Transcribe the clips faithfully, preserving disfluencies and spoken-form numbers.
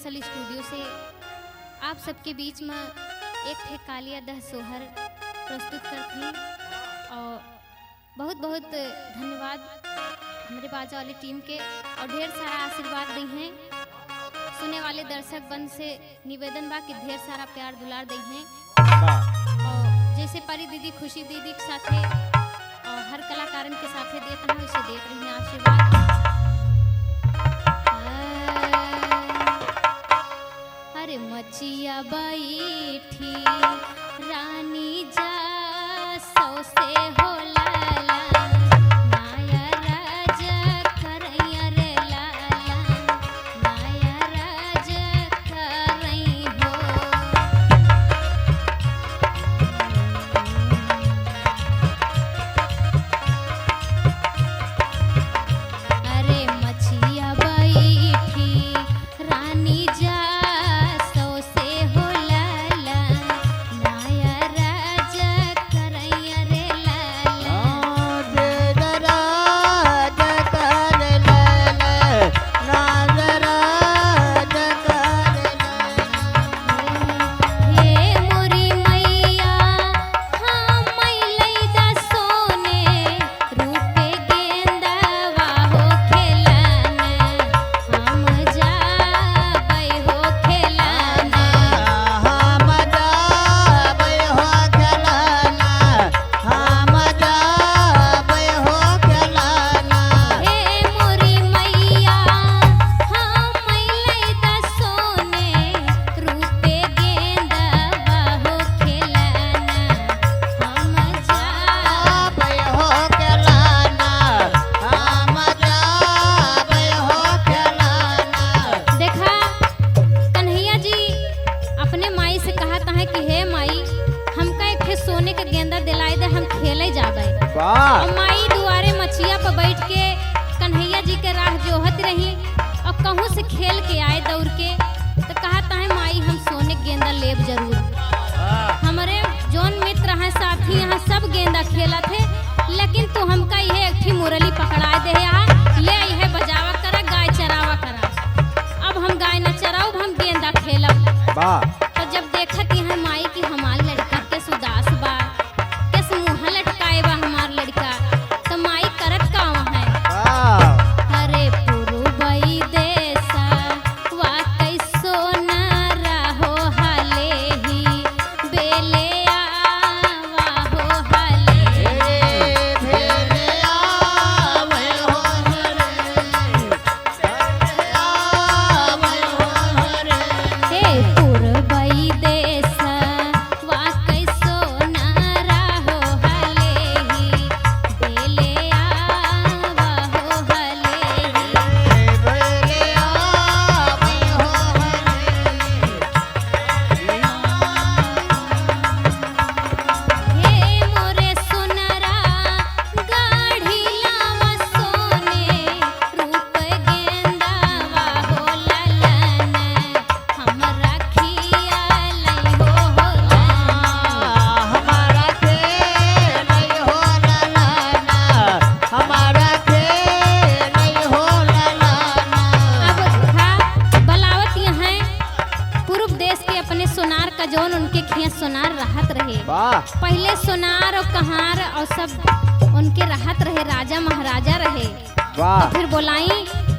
असल स्टूडियो से आप सबके बीच में एक ठे कालिया दह सोहर प्रस्तुत करत हई। और बहुत बहुत धन्यवाद हमरे बाजा वाली टीम के, और ढेर सारा आशीर्वाद दइहें। सुने वाले दर्शक बंद से निवेदन बा कि ढेर सारा प्यार दुलार दइहें। वाह। और जैसे परी दीदी, खुशी दीदी के साथे और हर कलाकारन के साथे देत हैं, वैसे देत रहिए आशीर्वाद। अरे मचिया बैठी रानी जा सौसे हो लाला, नाया राज करैया रे लाला, नाया राज करई हो। अरे मचिया बैठी रानी जा सौसे हो लाला, नाया राज करैया रे लाला। हे मोरी मैया, हम लैदा सोने रूपे गेंदवा हो खेलन, हम जाबै हो खेलन। हम जाबै हो खेलन, हम जाबै हो खेलन। हे मोरी मैया, हम लैदा सोने रूपे गेंदवा हो खेलन, हम जाबै हो खेलन, हम जाबै हो खेलन। देखा, कन्हैया जी अपने माई से कहत हैं कि हे माई, हमका एक ठे सोने के गेंदा दिलाए दे, हम खेले जाबै। वाह। और माई दुआरे मचिया पर बैठ के कन्हैया जी के राह जोहत रही और कहूँ से खेल के आए दौड़ के, तो कहत हैं, माई, हम सोने के गेंदा लेब जरूर। वाह। हमरे जौन मित्र हैं, साथी हैं, सब गेंदा खेलत हैं, लेकिन तू हमका इहे एक ठी मुरली पकड़ाए दे, यहाँ ले इहे बजावा करा, गाय चरावा करा। अब हम गाय न चराउब, हम गेंदा खेलब। वाह। तो जब देखत हैं माई कि हमार लड़का कस उदास बा, कस मुँह लटकाए बा हमार लड़का, तो माई करत का वहाँ? वाह। अरे पुरुबई देसा वा कैसो न रहो हले ही, बेले आवा हो हले। ए, बेले आवे हो हले। हे पुरबई देसवा कैसो न रहो हले ही, बेले आवा हो हले ही। हे मोरे सुनरा गढ़ी लावा सोने रूप गेंदावा हो ललन, हमरा खियालई हो, हो ललन। हमरा खियालई हो ललन, हमरा खियालई हो ललन। अब देखा, बलावत यहाँ पूर्व देश के अपने सोनार का जौन उनके खिया सोनार रहत रहे। वाह। पहिले सोनार और कहार और सब उनके रहत रहे, राजा महाराजा रहे। वाह। तो फिर बोलाई,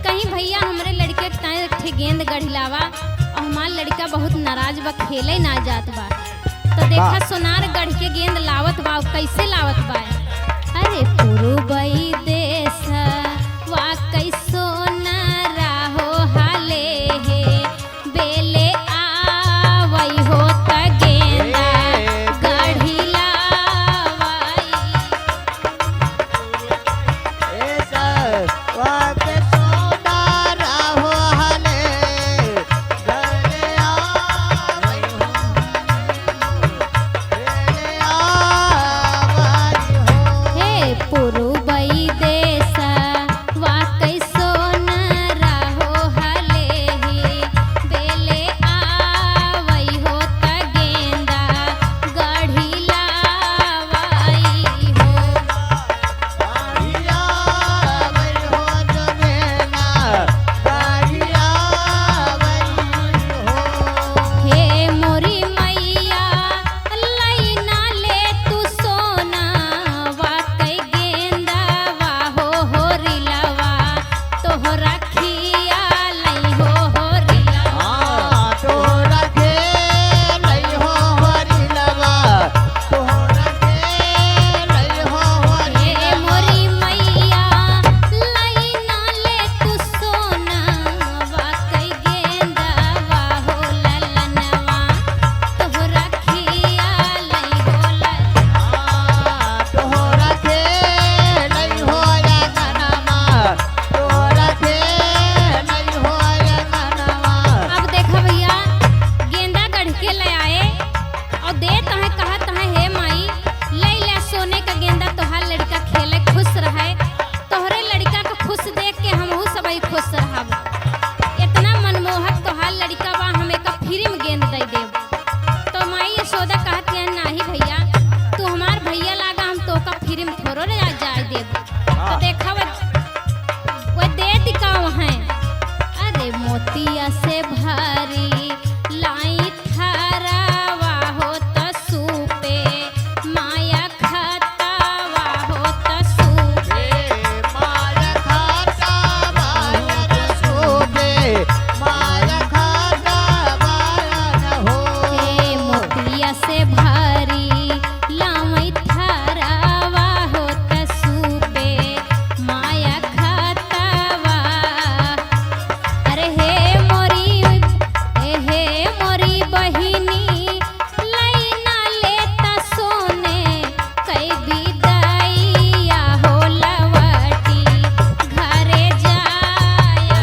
कहीं भैया हमरे लड़के के ताईं एक ठे गेंद गढ़ी लावा, और हमार लड़का बहुत नाराज बा, खेले ना जात बा। तो देखा वाह। सोनार गढ़ के गेंद लावत बा, कैसे लावत बा? अरे पुरुबई देसवा कैसो न रहो हले हे, बेले आवई हो त गेंदा गढ़ी लावई। खुश रहे, तोहरे लड़िका के खुश देख के हमहू सबही खुश रहब। इतना मनमोहक तोहार लड़िका बा, हम एका free में गेंद दइ देब। तो माई यशोदा कहत हैं, "नाही भइया, तू हमार भइया लागा, हम तोहका free में थोड़ो ले जा-, जाए देब।" तो हाँ। देखा वो, वो दे दिकाव हैं। अरे मोतिया से भरी लाई थरवा हो त सूपे माया खतवा हो त सूपे। ए माया खतवा न सूपे, माया खतवा न हो। हे मोतिया से भरी लावई थरवा हो त सूपे माया खतवा। अरे हे मोरी, ए हे मोरी बहिनी, लइना लेता सोने कई बिदाइया हो लवटी घरे जाया।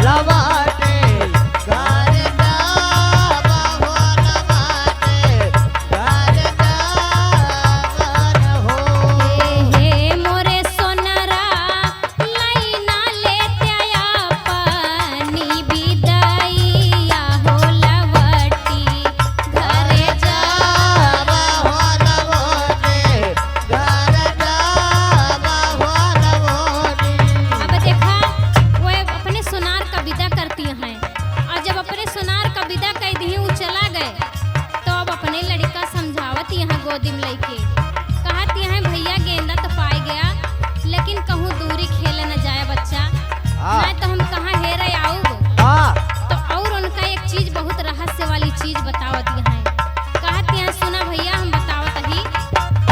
लवटी घरे जावा हो, लवटी घरे जावा हो। हे, हे मोरे सोनरा, लइना लेते अपनी बिदाइया हो लवटी घरे जावा हो लवटी, घरे जावा हो लवटी। अब देखा, वो अपने सोनार का विदा करती हैं, और जब अपने सोनार का विदा कर दी, वो चला गए, तो अब अपने लड़िका समझावत यहाँ गोदी में लइके, कहत यहाँ, "भइया गेंदा तो पाए गया, लेकिन कहूँ दूरी खेले न जाए बच्चा, हाँ। नहीं तो हम कहाँ हेरे आउब।" हाँ। तो और उनका एक चीज, बहुत रहस्य वाली चीज बतावत यहाँ, कहत यहाँ, "सुना भइया, हम बतावत ही।"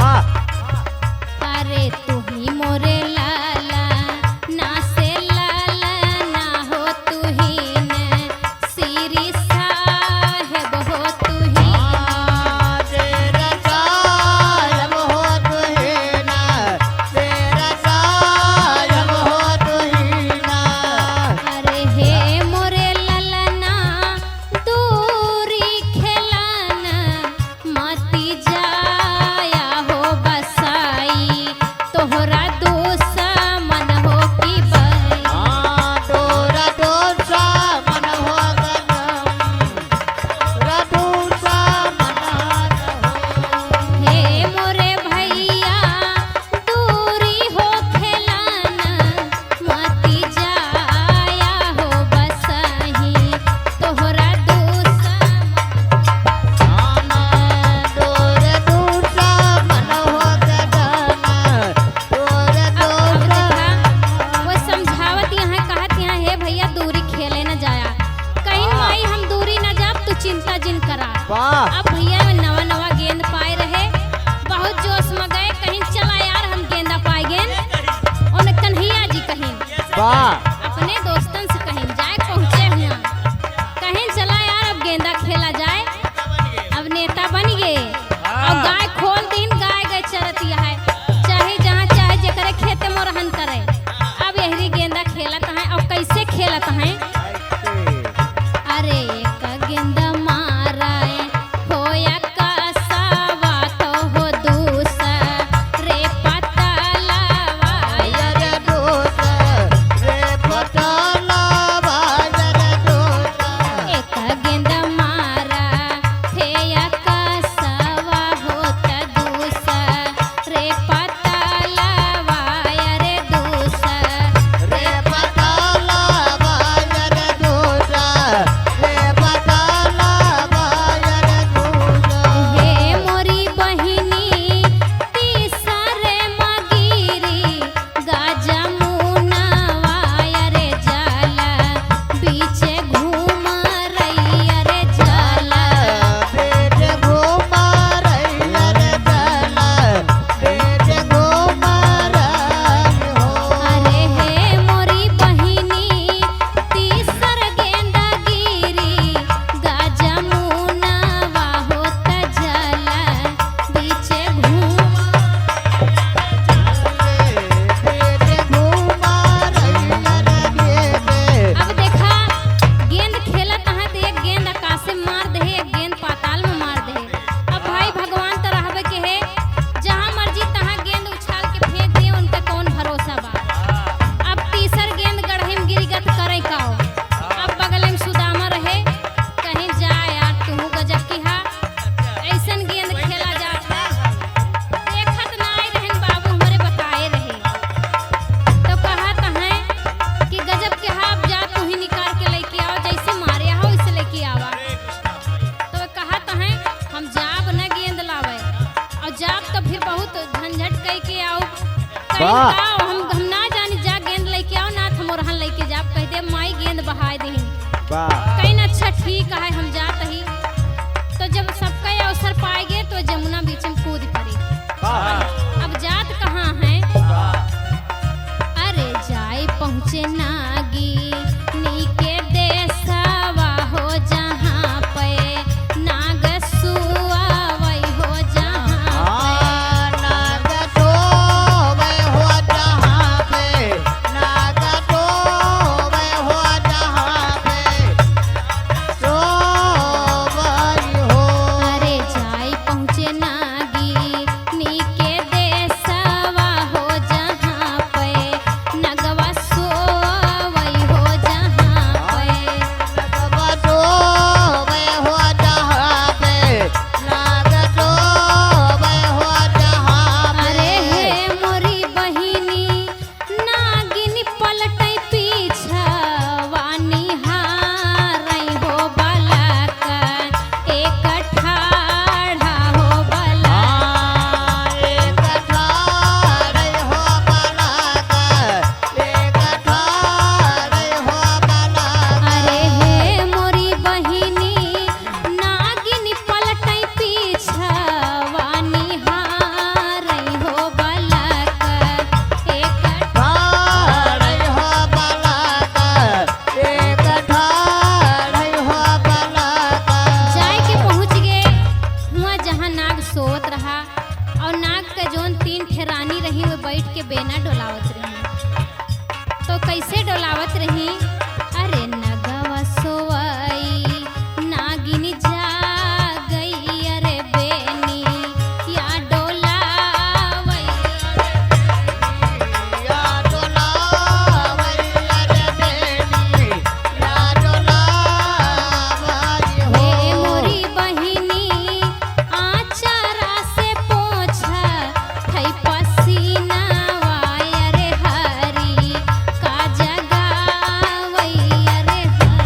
हाँ। अरे तू ही मोरे लाला, ना से लाला ना हो तू ही न, श्री साहेब हो तू ही। हाँ, तेरा साहेब हो तू ही ना, तेरा साहेब हो तू ही ना। अरे हे मोरे ललना, दूरी खेलना, मती जाया हो बसाई, तोहरा दुश्मन हो की बई। हाँ, तोहरा दुश्मन हो गनम, तोहरा दुश्मन हो। हे मोरे भइया, दूरी हो खेलना, मती जाया हो बसही, तोहरा दुश्मन। जाना, तोहरा दुश्मन हो गनम, तोहरा अब, अब देखा, दुश्मन। वो समझावत यहाँ, कहत यहाँ, "हे भइया, दूरी खेले न जाया।" कहिन, हाँ। "माई, हम दूरी न जाब, तू चिंता जिन करा।" वाह। अब भइया नवा नवा गेंद पाए रहे, बहुत जोश में गए, कहिन, "चला यार, हम गेंदा पाए गेन।" उन कन्हैया जी कहिन, वाह। अपने दोस्तन से कहिन, जाए पहुँचे हुआ, कहिन, "चला यार, अब गेंदा खेला जाए।" अब नेता बन गए। हाँ। और गाय खोल दीन, गाय गए चरतिया है, चाहे जहाँ चाहे जेकरे खेत में रहन करे। अब यहरी गेंदा खेलत हैं, और कैसे खेलत हैं? कैसे? अरे एक गेंदा मारे होया कसावा तो हो दूसरे पतलवा। अरे दूसरे वाह। का हम, हम ना जानी, जा गेंद लइके आओ, ना त हम ओरहन लइके जाब, कहि दे माई गेंद बहाय देहिन। वाह। कहिन अच्छा ठीक है, हम जात ही। तो जब सबका ये अवसर पाए गए तो जमुना बीच में कूद पड़ी। वाह। अब जात कहाँ है? वाह। अरे जाए पहुँचे नागिनी के देसवा हो, जहाँ पे नाग सोवै हो, जहाँ पे। हाँ, नाग सोवै हो जहाँ पे, नाग सोवै हो जहाँ पे, सोवै हो। अरे जाई पहुँचे नागिनी के देसवा हो, जहाँ पे नगवा सोवै हो, जहाँ पे। नगवा सोवै हो जहाँ पे, नाग सोवै हो जहाँ पे। अरे हे मोरी बहिनी, नागिन पलटै पीछवा निहारै हो बलक, एक ठाढ़ा हो बलक। हाँ, एक ठाढ़ै हो बलक, एक ठाढ़ै हो बलक। अरे हे मोरी बहिनी, नागिन पलटै पीछवा निहारै हो बलक, एक ठाढ़ै हो बलक, एक ठाढ़ै हो बलक। जाए के पहुँच गए हुआँ जहाँ नाग सोवत रहा और नाग के जौन तीन ठे रानी रही, वो बैठ के बेना डोलावत रही। तो कैसे डोलावत रही? अरे नगवा सोवै नागिन जागै, अरे बेनिया डोलावै, या डोलावै, अरे बेनिया डोलावै हो। हे मोरी बहिनी, आचरा से पोछा थै पसीनावा, अरे हरी का जगावै, अरे हरी।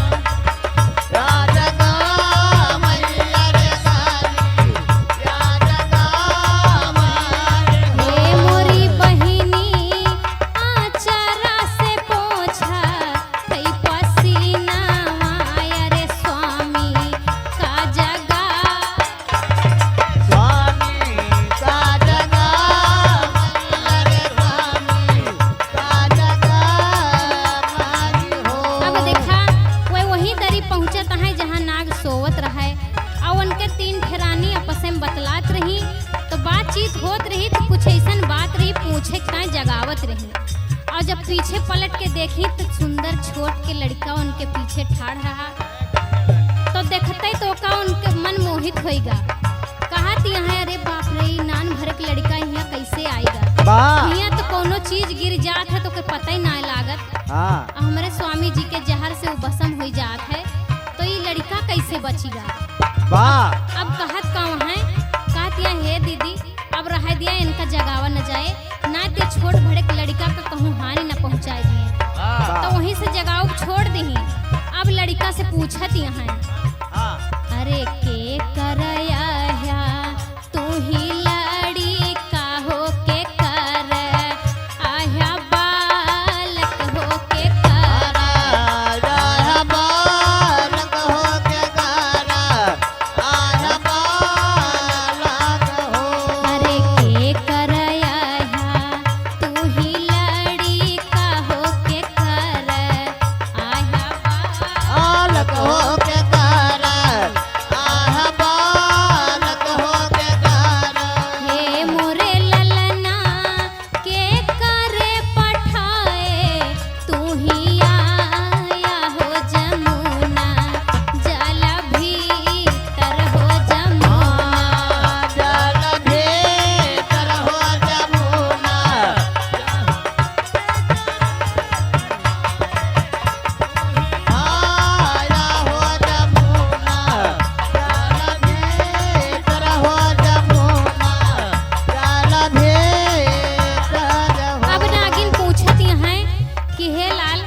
या जगावै, अरे हरी, या जगावै हो। हे मोरी बहिनी, आचरा से पोछा थै पसीनावा, अरे स्वामी का जगा स्वामी का जगावै, अरे स्वामी का जगावै हो। अब देखा, वह वहीं दरी पहुँचत है जहाँ नाग सोवत रहे, और उनके तीन ठे रानी आपस में बतलात रही, तो बातचीत होत रही, तो कुछ ऐसन बात रही, पूछे का जगावत रही। और जब पीछे पलट के देखी, तो सुंदर छोट के लड़का उनके पीछे ठाढ़ रहा। तो देखते तो का उनके मन मोहित होइगा। कहत यहाँ, "अरे बाप रे, ई नान भर के लड़का यहाँ कैसे आइगा?" वाह। यहाँ तो कोनो चीज गिर जात है तो के पता ही ना लागत। हाँ। आ हमरे स्वामी जी के जहर से वो भस्म हो जात है, तो ई लड़का कैसे बचिगा? वाह। अब कहत का है, कहत यहाँ, "हे दीदी, अब रह दिया, इनका जगावा न जाए, ना ते छोट भड़क लड़का का कहूँ हानि न पहुँचाए दिए।" हाँ। तो वहीं से जगाव छोड़ दही। अब लड़का से पूछत यहाँ, हाँ। अरे के करया है, तू ही लड़का हो के कर, आया बालक हो के कर। आया बालक हो के कर। आया बालक हो। अरे के करया है, तू ही लड़का हो के कर, आया बालक हो के कर, आया बालक हो के कर। हे मोरे ललना, के करे पठाए, तू ही आया हो जमुना, जल भीतर हो जमुना। जल भीतर हो जमुना। आया हो जमुना, जल भीतर हो जमुना, जल भीतर हो। अब नागिन पूछत यहाँ कि हे लाल,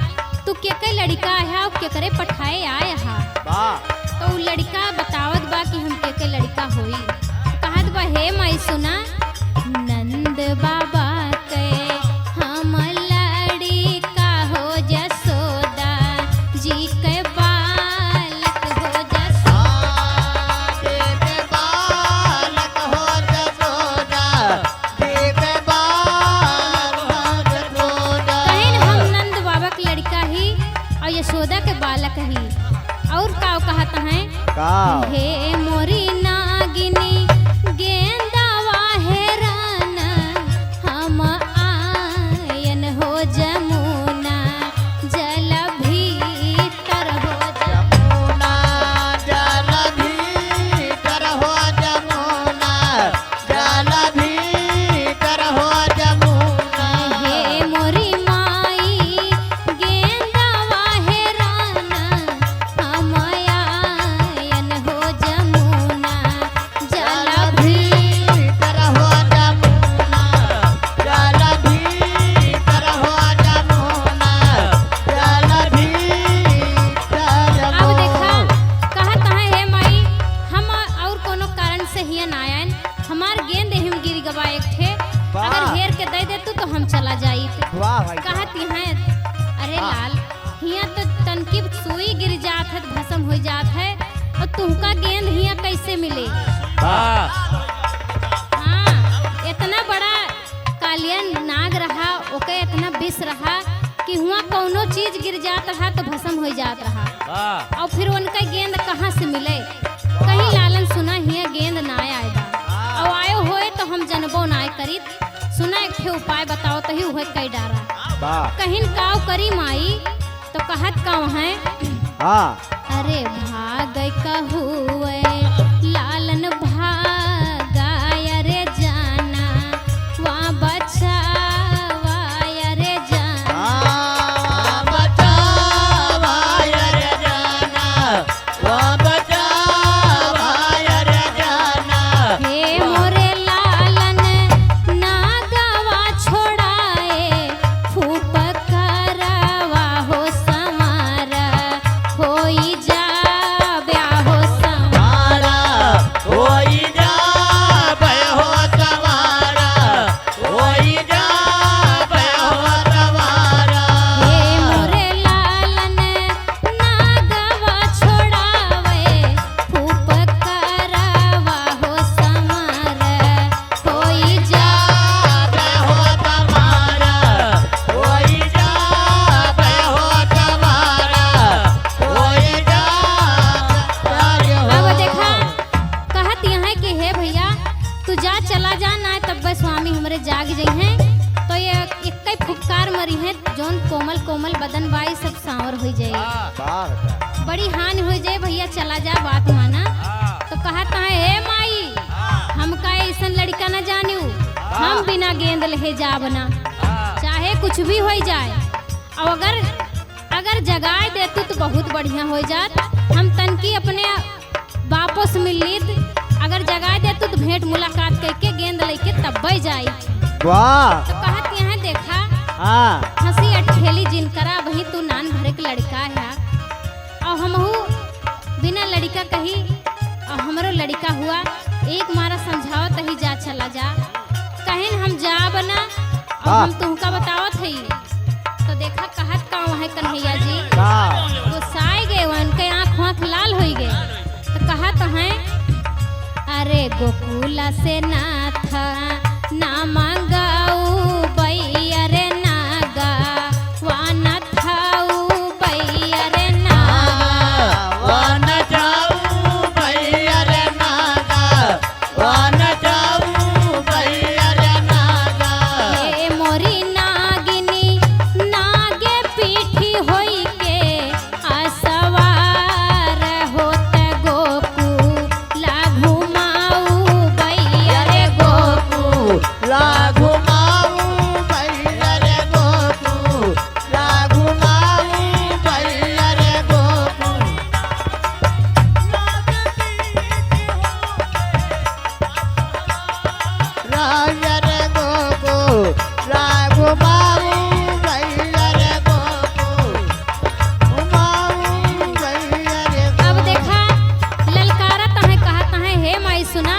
तू केके लड़िका है और केकरे पठाए आए हा? बा। तो उ लड़िका बतावत बा कि हम केके लड़िका होई। कहत बा, हे माई सुना, नंद बाबा के कही। और का कहत हैं? का? हे मोरी नागिनी गेंदवा हेराना, हम आयन हो जमुना, जल भीतर हो जमुना, जल भीतर हो जमुना, जल भीतर हो जमुना। हे मोरी माई, गेंदवा हेराना, हम आयन हो जमुना, जल जल भीतर हो जमुना, जल भीतर हो जमुना, जल भीतर अब हो। देखा, कहत हैं, "हे माई, हम और कोनो कारण से हियां ना आयन।" हमार गेंद एहिम गिर गवा एक ठे, वाह। अगर हेर के दे देतू तो हम चला जाइत। वाह भाई। कहत हैं, "अरे वाह। लाल, हियां तो तनकी सुई गिर जात है, भसम हो जात है, और तुहका गेंद हियां कैसे मिले?" वाह। हाँ, इतना बड़ा कालियन नाग रहा, ओके इतना विष रहा कि हुआं कौनो चीज गिर जात रहा तो भसम हो जात रहा। वाह। और फिर उनका गेंद कहाँ से मिले? कहीं लालन सुना हियां गेंद ना आए बा। हाँ। और आयो होए तो हम जनबो ना करीत। सुना एक ठे उपाय बताओ तही उहे कई डारा। वाह। कहिन काव करी माई तो कहत काव हैं? हाँ। अरे भाग कहुए लालन भागा, अरे जाना वा बचावा, अरे जाना। हाँ, बचावा, अरे जाना। वा बचावा अरे जाना। हे मोरे लालन, नागवा छोड़ाए, फूफकारवा हो संवारा, होई जाब्या हो संवारा। संवारा, होई जाब्या हो संवारा। होई जाब्या हो संवारा। हे मोरे लालन, नागवा छोड़ावे, फूफकारवा हो संवारा। होई जाब्या हो संवारा। होई जाब्या हो संवारा। होई जाब्या हो। अब देखा, कहत यहाँ कि हे भैया, तू जा, चला जा, ना तब्बे स्वामी हमरे जाग जइहें। तो ये एक्कै फुफकार मरिहें, जौन कोमल कोमल बदन बाई सब सांवर होइ जाए। वाह बेटा। बड़ी हानि होइ जाए भैया, चला जा, बात माना। हाँ। तो कहत हैं, "हे माई, हाँ। हमका ऐसन लड़िका न जानिउ, हाँ। हम बिना गेंद लेहे जाब ना, हाँ। चाहे कुछ भी होइ जाए। और अगर, अगर जगाए देतू तो बहुत बढ़िया होइ जात, हम तनकी अपने बापो से मिल लीत, अगर जगाए देतू तो भेंट मुलाकात कइके गेंद लइके तब्बै जाई।" वाह। तो कहत यहाँ देखा, हाँ। हँसी अटखेली जिनकरा, अबहीं तू नान भरे के लड़िका है, और हमहू बिना लड़िका कही, और हमरो लड़िका हुआ, एक मारा समझावत ही जा, चला जा, कहिन हम जाब ना, और हाँ। हम तुहका बतावत हई। तो देखा कहत काव है कन्हैया जी। का? गोसाई गए, उनके आँख वाँख लाल होइ गए। तो कहत हैं, "अरे गोकुला से नाथ ना मांगाऊ बैया रे नागा, वाना थाऊ बैया रे नागा।" वाना थाऊ बैया रे नागा। वन जाऊ बैर नागा। हे मोरी नागिनी, नागे पीठी होइके, असवार होत गोकुला घुमाऊ बैर गोकुला घुमाऊ बैर गोकुला घुमाऊ बैर गोकुला। रायर गोगो, रागो माऊ, रायर गोगो, माऊ, रायर गोगो। अब देखा, ललकारत हैं, कहत हैं, "हे माई सुना,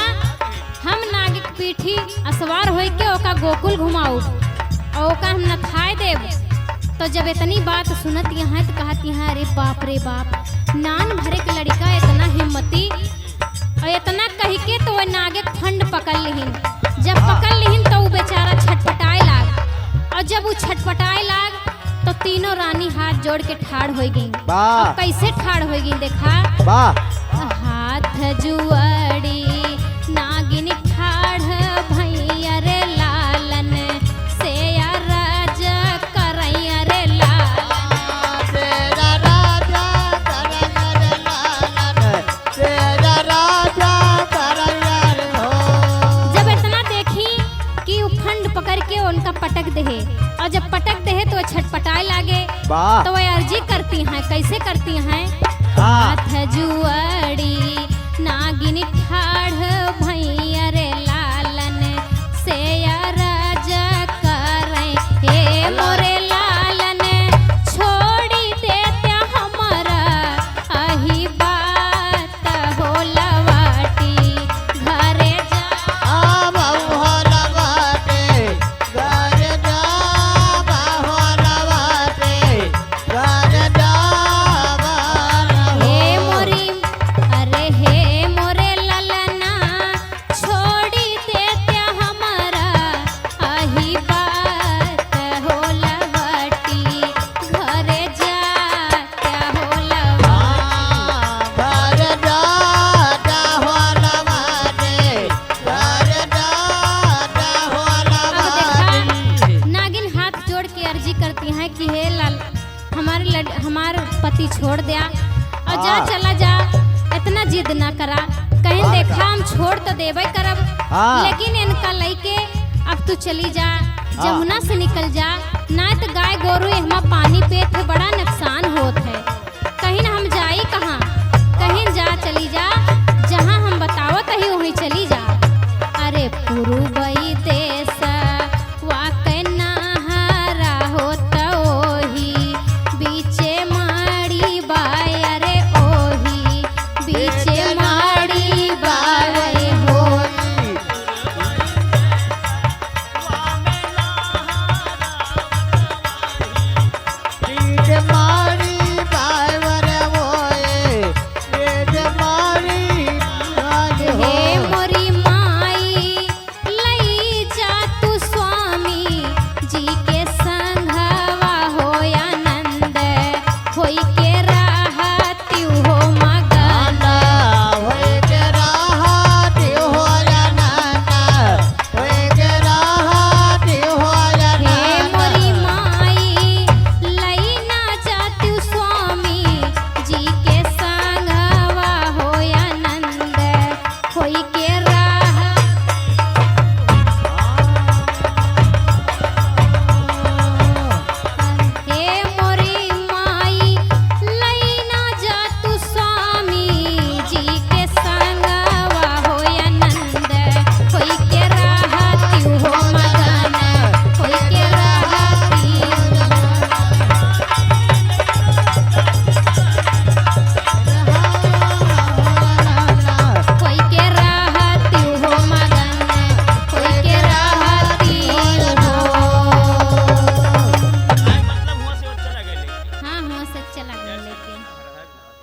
हम नाग के पीठी असवार होइके ओका गोकुल घुमाऊ और ओका हम नथाए देब।" तो जब इतनी बात सुनत यहाँ तो कहत यहाँ, "अरे बाप रे बाप, नान भरे के लड़िका इतना हिम्मती।" और इतना कहिके तो वह नागे के फंड पकड़ लिहिन। जब हाँ। पकड़ लिहिन तो उ बेचारा छटपटाए लाग, और जब उ छटपटाए लाग तो तीनों रानी हाथ जोड़ के ठाड़ होइ गईं। वाह। अब कैसे ठाड़ होइ गईं देखा। वाह। हाथ जुअड़ी नागिन ठाड़ भैया रे लालन, सेया राजा करैया रे लालन। सेया राजा करैया रे लालन, सेया राजा करैया रे हो। जब इतना देखी कि उ फंड पकड़ के उनका पटक देहे, और जब पटक देहे तो छटपटाए लागे। वाह। तो वह अर्जी करती हैं, कैसे करती हैं? हाँ। हाथ जुअड़ी नागिन ठाड़ भैया रे लालन, सेया राजा करै, हे मोरे लालन, छोड़ी देत्या हमरा अही बात हो लवाटी घरे जा। आ बाबू हो लवाटी घरे जा, बाबू हो लवाटी घरे जा, बाबू। हे मोरी, अरे हे मोरे ललना, छोड़ी देत्या हमरा अही बात हो लवाटी घरे जा। क्या होला? हाँ, घर जा, जा होला बाटे, घर जा, जा होला अब देखा, बाटे। नागिन हाथ जोड़ के अर्जी करती हैं कि हे लाल, हमार लड-, हमार पति छोड़ द्या और जा, हाँ। चला जा, इतना जिद ना करा। कहीं हाँ, देखा, बेटा। हम छोड़ तो देबे करब, हाँ। लेकिन इनका लइके अब तू चली जा, हाँ। जमुना से निकल जा, ना तो गाय गोरू एहमा पानी पियत है, बड़ा नुकसान होत है। कहिन हम जाई कहाँ? कहिन जा चली जा, जहाँ हम बतावत ही वहीं चली जा।